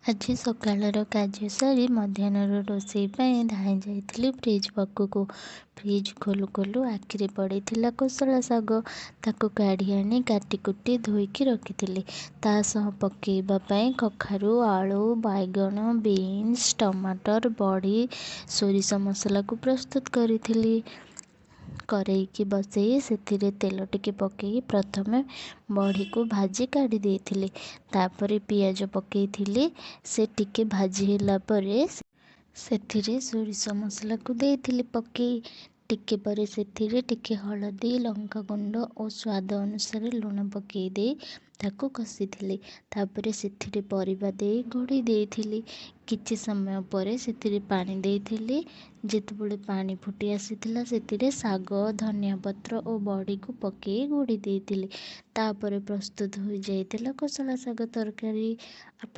ଆଜି ସକାଳର କାର୍ଯ୍ୟ ସାରି ମଧ୍ୟାହ୍ନର ରୋଷେଇ ପାଇଁ ଧାଇଁ ଯାଇଥିଲି ଫ୍ରିଜ୍ ପାଖକୁ। ଫ୍ରିଜ୍ ଖୋଲୁ ଖୋଲୁ ଆଖିରେ ପଡ଼ିଥିଲା କୋଶଳା ଶାଗ। ତାକୁ କାଢ଼ି ଆଣି କାଟିକୁଟି ଧୋଇକି ରଖିଥିଲି। ତା ସହ ପକାଇବା ପାଇଁ କଖାରୁ, ଆଳୁ, ବାଇଗଣ, ବିନ୍ସ, ଟମାଟର, ବଢ଼ି, ସୋରିଷ ମସଲାକୁ ପ୍ରସ୍ତୁତ କରିଥିଲି। କରେଇକି ବସାଇ ସେଥିରେ ତେଲ ଟିକେ ପକାଇ ପ୍ରଥମେ ବଢ଼ିକୁ ଭାଜି କାଢ଼ି ଦେଇଥିଲି। ତା'ପରେ ପିଆଜ ପକାଇଥିଲି। ସେ ଟିକେ ଭାଜି ହେଲା ପରେ ସେଥିରେ ସୋରିଷ ମସଲାକୁ ଦେଇଥିଲି ପକାଇ। ଟିକେ ପରେ ସେଥିରେ ଟିକେ ହଳଦୀ, ଲଙ୍କାଗୁଣ୍ଡ ଓ ସ୍ୱାଦ ଅନୁସାରେ ଲୁଣ ପକାଇ ଦେଇ ତାକୁ କଷିଥିଲି। ତା'ପରେ ସେଥିରେ ପରିବା ଦେଇ ଘୋଡ଼େଇ ଦେଇଥିଲି। କିଛି ସମୟ ପରେ ସେଥିରେ ପାଣି ଦେଇଥିଲି। ଯେତେବେଳେ ପାଣି ଫୁଟି ଆସିଥିଲା, ସେଥିରେ ଶାଗ, ଧନିଆ ପତ୍ର ଓ ବଢ଼ିକୁ ପକାଇ ଘୋଡ଼େଇ ଦେଇଥିଲି। ତା'ପରେ ପ୍ରସ୍ତୁତ ହୋଇଯାଇଥିଲା କୋଶଳା ଶାଗ ତରକାରୀ।